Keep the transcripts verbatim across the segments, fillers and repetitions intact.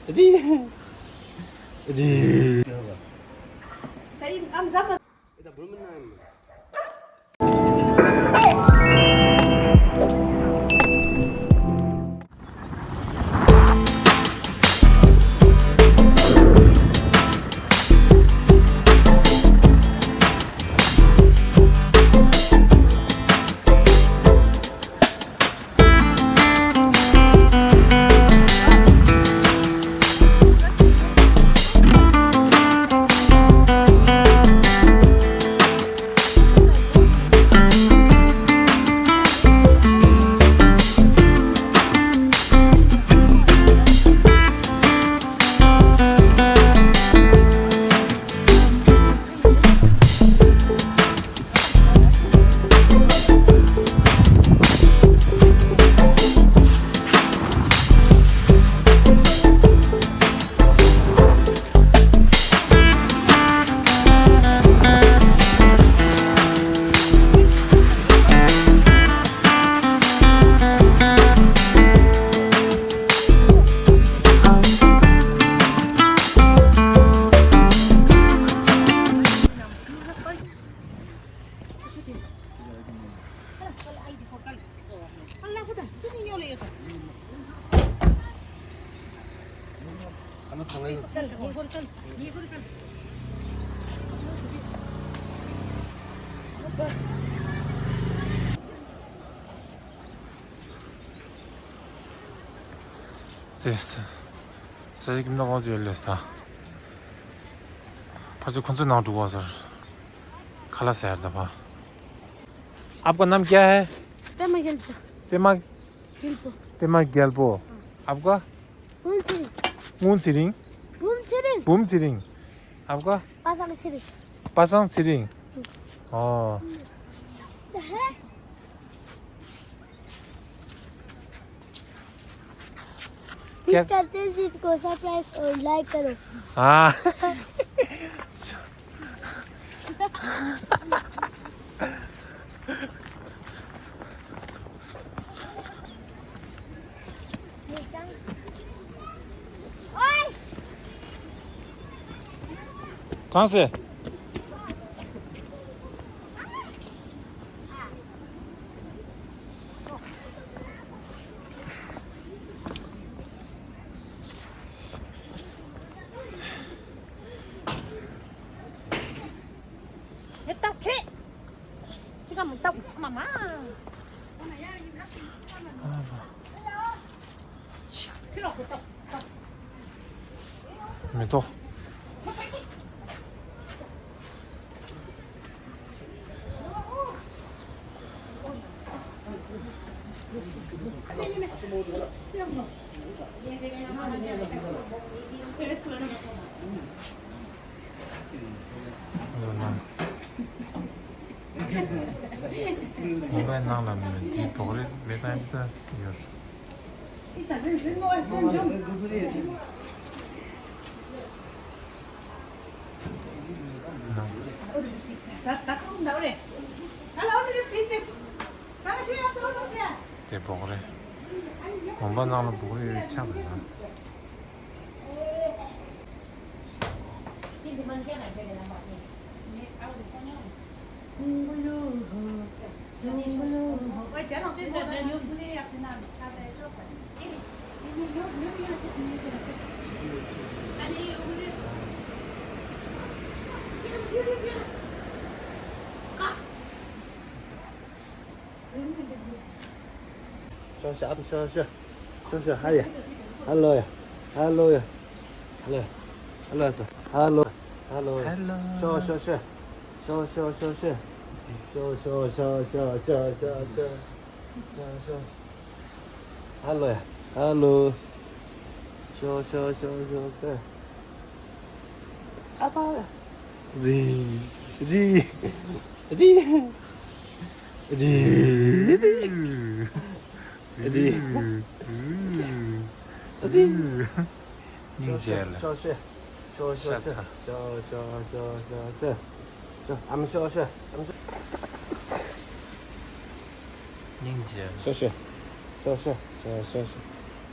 ཨ་ཙི། ཨ་ཙི། ད་ཡིན་ཨམ་ཟ་མ། ཨེ་ད་བུ་མི་ན་ཡིན། དེ་ས་ས་ཞིག་གིམ་ན་ཁོང་ཚོ་ཡོད་ལས་ད། ཕ་ཚོ་ཁོང་ཚོ་ནང་འགྲོ་བ་ཟེར། ཁ་ལག་ཟེར་ད་ཕ། आपका नाम क्या है? पेमा गेल्पो। पेमा गेल्पो। पेमा गेल्पो। आपका? बुम छिरिङ। बुम छिरिङ। बुम छिरिङ। बुम छिरिङ। आपका? पासाङ छिरिङ। पासाङ छिरिङ। अँ। क्या? मिस्टर तेजी को सब्सक्राइब और लाइक करो। हाँ। कहाँ से? མེ་ཏོག་ངོ་མའི་ནང་ལ་མེད་དེ་བོག་རེད་མེད་དང་ཡོད། དེ་བོག་རེད། ངོ་མ་ནང་ལ་བོག་རེད་ཆགས་པ་ཡིན་ན། ཤོག་ཤོག་ཨ་མ་ཤོག་ཤོག་ཤོག་ཤོག་ཧ་ཡ། ཧ་ལོ་ཡ། ཧ་ལོ་ཡ། ཧ་ལོ་ཡ། ཧ་ལོ་ཡ། ཧ་ལོ་ཡ། ཧ་ལོ་ཡ། ཧ་ལོ། ཤོག་ཤོག་ཤོག་ཤོག་ཤོག་ཤོག་ཤོག་ཤོག་ཤོག་ཤོག་ཤོག་ཤོག་ཤོག་ཤོག་ཤོག་ཤོག་ཤོག་ཧ་ལོ་ཡ། ཧ་ལོ། ཤོག་ཤོག་ཤོག་ཤོག་ཤོག་ཨ་ཙང་། ཟི། ཟི། ཟི། ཟི། ཟི། ཟི། སྙིང་རྗེ་ལ། ཤོག་ཤོག་ཤོག་ཤོག་ཤོག་ཤོག་ཤོག་ཤོག་ཤོག་ཤོག་ཨ་མ་ཤོག་ཤོག་ཨ་མ་ཤོག་སྙིང་རྗེ་ལ། ཤོག་ཤོག་ཤོག་ཤོག་ཤོག་ཤོག་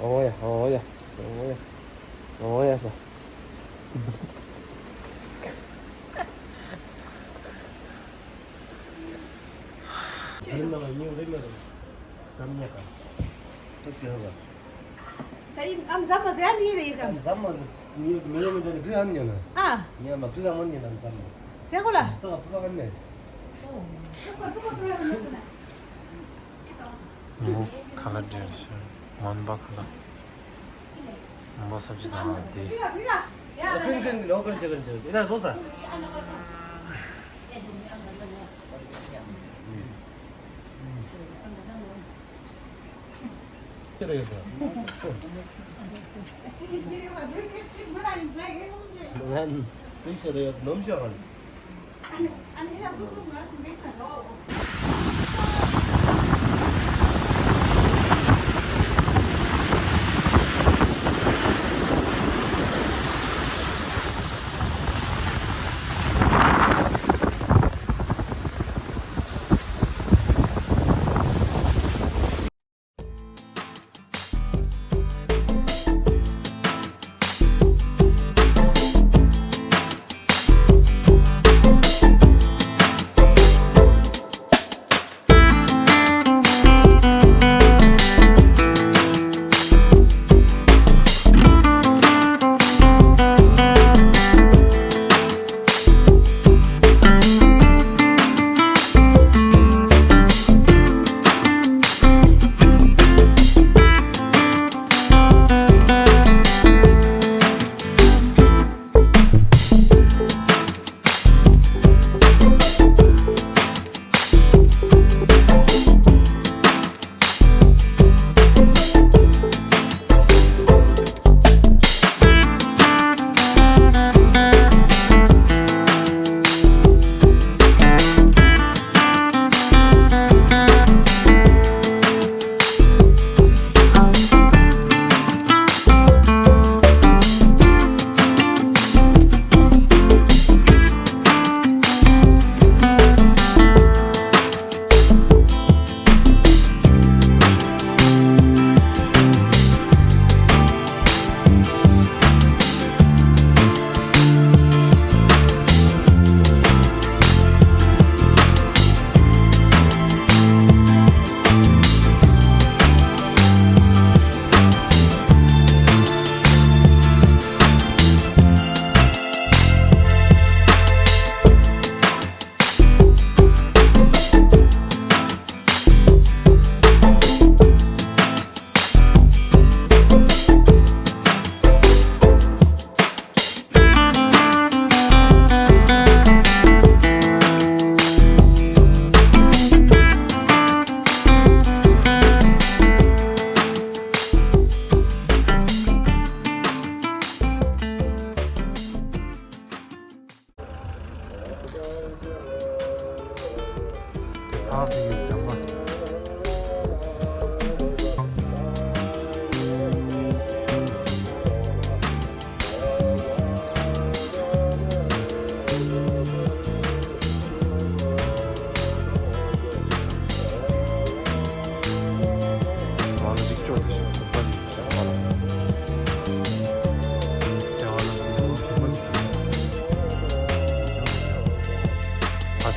ཨོ་ཡ་ཨོ་ཡ་ཨོ་ཡ། ཨོ་ཡ་ས། ད་ཡིན་ཨམ་ཟམ་མ་ཟེར་ནི་རེད་ཨམ། ཟམ་མ་ཉི་མི་འདྲ་ནི་གི་ཨམ་ཉོ་ན། ཨ། ཉི་མ་གི་ཨམ་ཉོ་ན་ཟམ་མ། ཟེར་གོ་ལ། ས་ག་ཕུ་ག་ཨམ་ཉོ། ངོ་ཁ་ལག་འདྲ་ཞིག་མོན་པ་ཁ་ལག་མོན་པ་སབ་ཇི་དང་དེ། ཨ་ཕིན་ཕིན་ལོ་ཀར་ཅི་ཀར་ཅི་ཀར་ཨེ་ད་བཟོ་ས། ཁྱེད་ཡོད་ས། ང་སུས་ཤེས་ད་ཡོད་ནོམ་ཤོག་ག། ཨ་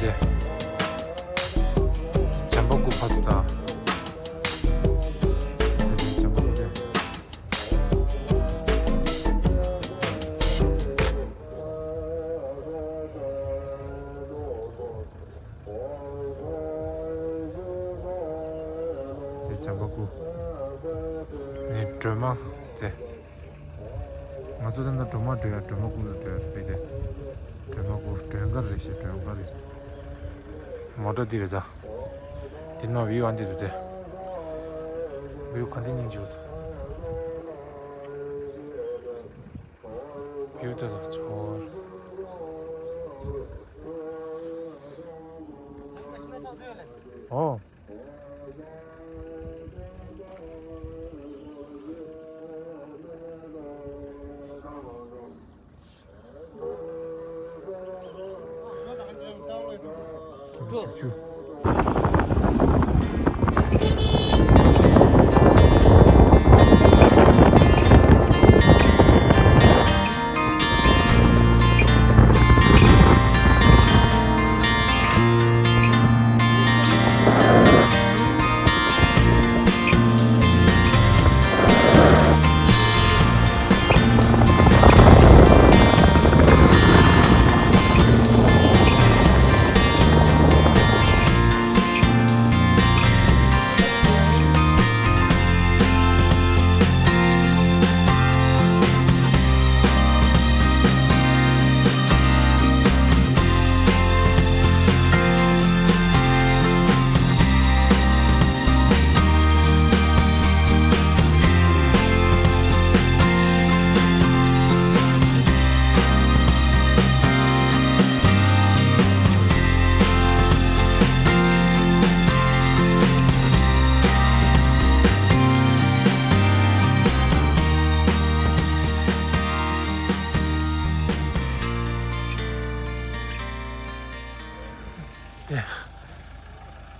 དེ། བྱམས་པ་སྐུ་ཕ་དུ་དང་། བྱམས་པ་སྐུ་དེ། དེ་བྱམས་པ་སྐུ། ནི་སྒྲོལ་མ་དེ། ང་ཚོ་ད་ལྟ་སྒྲོལ་མ་སྒྲོལ་ཡ་སྒྲོལ་མ་སྐུ་ལ་སྒྲོལ་ཡ་རེད་པས་དེ། སྒྲོལ་མ་སྐུ་སྒྲོལ་དཀར་རེད་ཤག་སྒྲོལ་དཀར་རེད། མོ་ཊ་འདི་རེད་ད། འདི་ནང་བིའུ་ཨ་འདི་འདུག་སྟེ། བིའུ་ག་འདི་སྙིང་རྗེ་པོ་འདུག་བིའུ་དེ་ལ་ཚོར། ཨོ།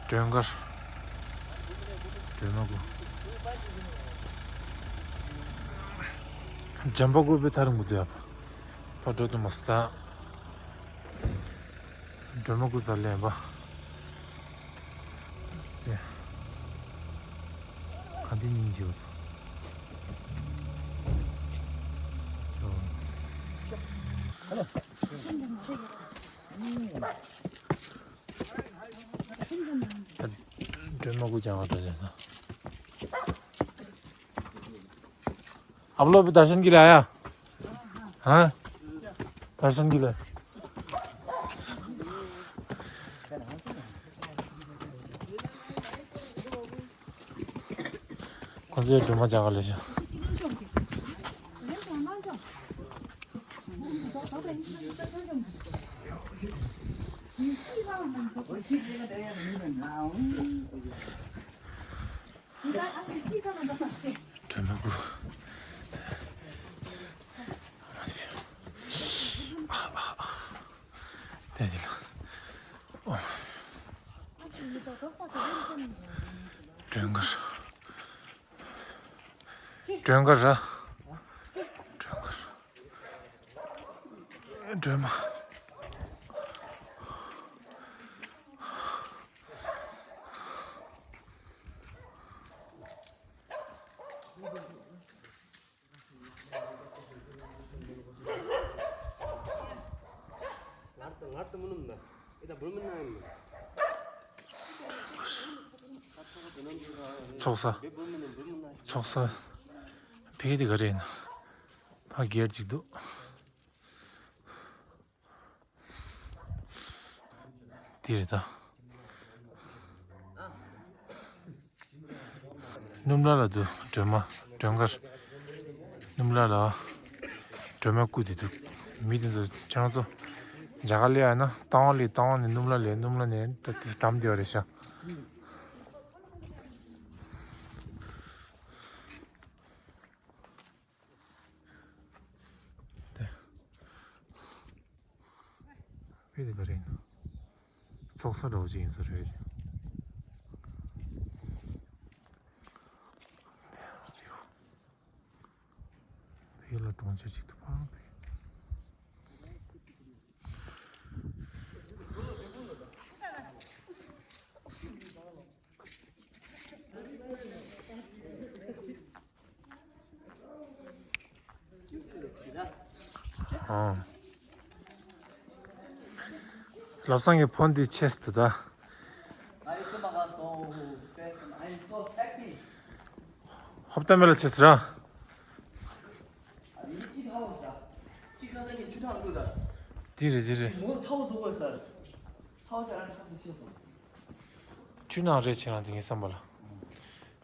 སྒྲོལ་དཀར། སྒྲོལ་མ་སྐུ། འཇམ་པ་སྐུ་བའི་ཐག་རིང་པོ་འདུག་ཡ། ཕར་འགྲོ་དུ་མ་སྟ། སྒྲོལ་མ་སྐུ་ཙ་ལེན་པ། དེ། ག་འདི་སྙིང་རྗེ་བ་དང་། ཅོ། སྒྲོལ་མ་སྐུ་ཅང་བ་འགྲོ་ཅན་ན། आप लोग भी दर्शन के लिए आया? हाँ? दर्शन के लिए। कौन से ड्रामा जागा ले जा? སྒྲོལ་མ་སྐུ། དེ་དེ་ལ། སྒྲོལ་དཀར། སྒྲོལ་དཀར་ར། སྒྲོལ་དཀར། སྒྲོལ་མ། ཚོགས་ས། ཚོགས་ས། ཕ་གི་དེ་ག་རེ་ཡིན་ན། ཕ་སྒེར་གཅིག་འདུག་དེ་རེད་ད། སྣུམ་ལ་ལ་འདུག་སྒྲོལ་མ། སྒྲོལ་དཀར། སྣུམ་ལ་ལ། སྒྲོལ་མ་སྐུ་དེ་འདུག་མི་དེ་ཚོ་ཁྱེད་རང་ཚོ། རྒྱ་གར་ལ་ཡ་ན་རྟ་དབང་ལས། རྟ་དབང་ནས་སྣུམ་ལ་ལས། སྣུམ་ལ་ནས་ད་དེ་འགྲམ་དེ་བ་རེད་ཤག་དེ། དཔེ་དེ་ག་རེ་ཡིན་ན། ཚོགས་ས་འདྲ་བོ་ཅིག་ཡིན་ས་རེད། དེ་ཡོད། ཕ་གི་ལ་གྲོང་ཁྱེར་ཅིག་ཏུ་ཕར་ཕེབས། ཨང་། བློ་བཟང་གི་ཕོན་འདི་ཆེས་ཏུ་ད། ཧོབ་ཏ་མེ་ལ་ཆེས་ར། འདི་རེད་འདི་རེད། ཆུ་ནང་རེད་ཆེ་རང་དེ་ངའི་བསམ་པ་ལ།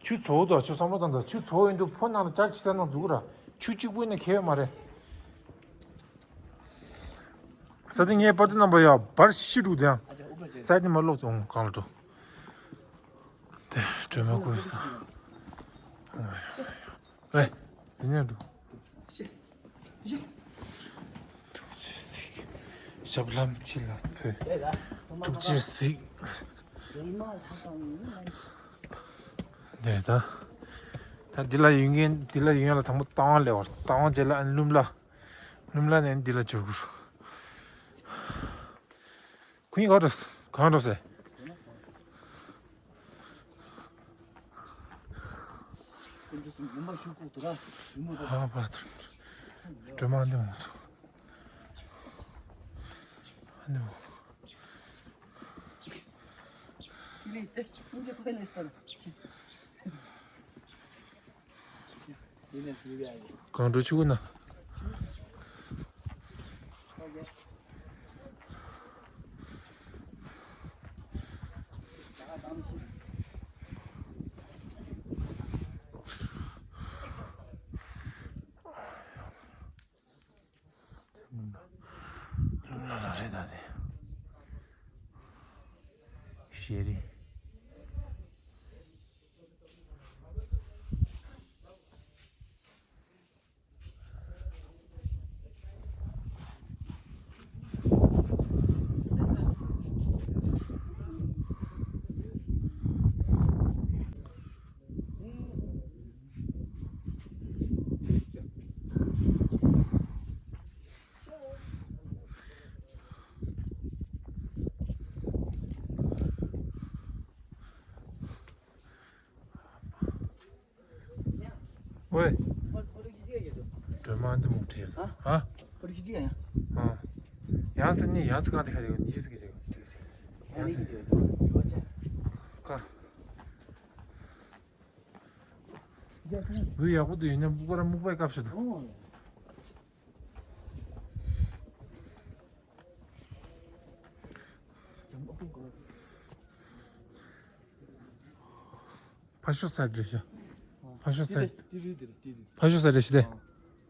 ཆུ་ཚོ་དང་ཆུ་བསམ་བློ་བཏང་དང་ཆུ་ཚོ་ཡིན་དུས་ཕོ་ནང་ལ་ཅར་ཆི་ས་ནང་འཛུགས་ར། ཆུ་གཅིག་པུ་ཡིན་ན་ཁེ་ཡོད་མ་རེད། ས་དེ་ངའི་པར་དུ་རྣམ་པ་ཡ་བར་ཤི་འདུག་དེ་ཡང་། ས་དེ་མ་ལོག་ཙང་གང་ལ་འགྲོ། དེ་སྒྲོལ་མ་སྐུ་ས། ཨེ། དེ་ནས་འགྲོ། ཐུགས་རྗེ་གཟིགས། ཞབས་ལྷམ་ཕྱི་ལ་ཕུལ། ཐུགས་རྗེ་གཟིགས། འདིར་ད། ད་འདི་ལ་ཡོད་མཁན། འདི་ལ་ཡོད་མཁན་ལ་དང་པོ་རྟ་དབང་སླེབས་པ། རྟ་དབང་རྗེས་ལ་ཨ་ནི་སྣུམ་ལ། སྣུམ་ལ་ནས་འདི་ལ་འབྱོར་དགོས། ཁོ་གཉིས་ག་འགྲོ། གང་འགྲོ་ཟེར། ཨ་པ་ཐུར། སྒྲོལ་མ་འདི་མོ་ཚོ། ཨ་ནི་མོ། གང་འགྲོ་ཆུ་གུ་ན། ལུང་ལ་ལ་རེད་ད་དེ། ཤེས་རེད། སྒྲོལ་མ་འདི་མུག་ཁྲིད། ཧ། ཡང་སེ་ནི་ཡང་སེ་གང་དེ་ཁ་དེ་ཉི་ཤུ་ཟིག་གི་ཅིག་ཀ། འདི་ཡག་པོ་འདུག་ཡིན་ན་སྨུག་པ་ར་སྨུག་པའི་སྐབས་སུ་འདུག་ཕ་ཤོ་སའི་རེད་ཤག་ཕ་ཤོ་སའི། ཕ་ཤོ་སའི་རེད་ཤག་དེ།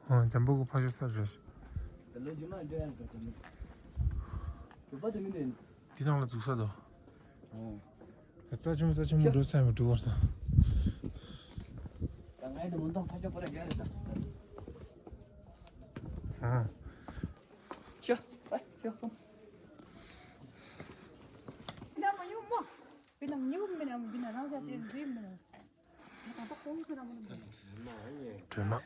ཨོ། འཇམ་པོ་གི་ཕ་ཤོ་སའི་རེད་ཤག་དེ་ནང་ལ་འཛུགས་ས་དང་། རྩ་ཆེན་པོ་རྩ་ཆེན་པོ་འགྲོ་ཚར་མི་འགྲོ་བར་དང་། ད་ང་ཡི་དུ་མུན་དོང་ཕར་ཕྱོགས་པོ་ར་རྒྱག་རེད་ད། ཨ། ཤོ། ཨ། ཤོ་སོང་། སྒྲོལ་མ།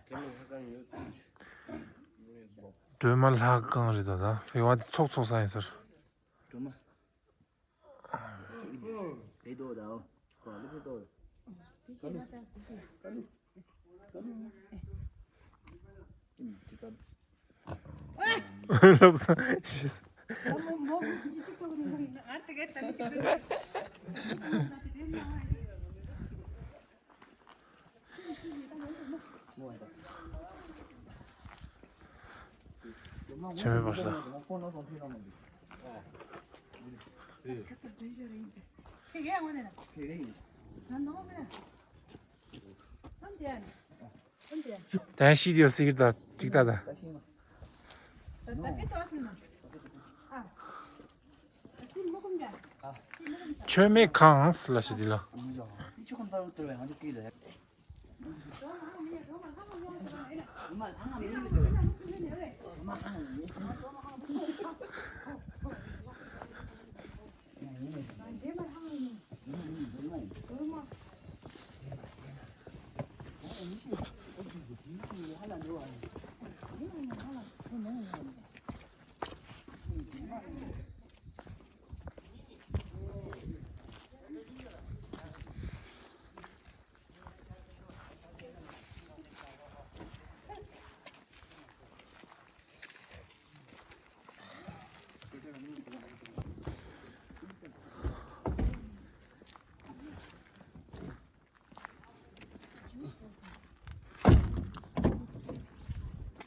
སྒྲོལ་མ་ལྷ་ཁང་རེད་དོ་ད། རེ་བ་འདི་ཚོགས་ཚོགས་ས་ཡིན་ཟེར། སྒྲོལ་མ། རེད་དོ་ད་འོ། གོ་ལི་ཕུ་དོ། ལབ་ས། ཆེ་མེད་པར་ས། ད་ཤི་དེ་སི་ཀི་ད་ཅིག་ད་ད། མཆོད་མེ་གང་ལ་ཞེས་དེ་ལ།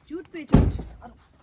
ཇུས་པའི་ཇུས།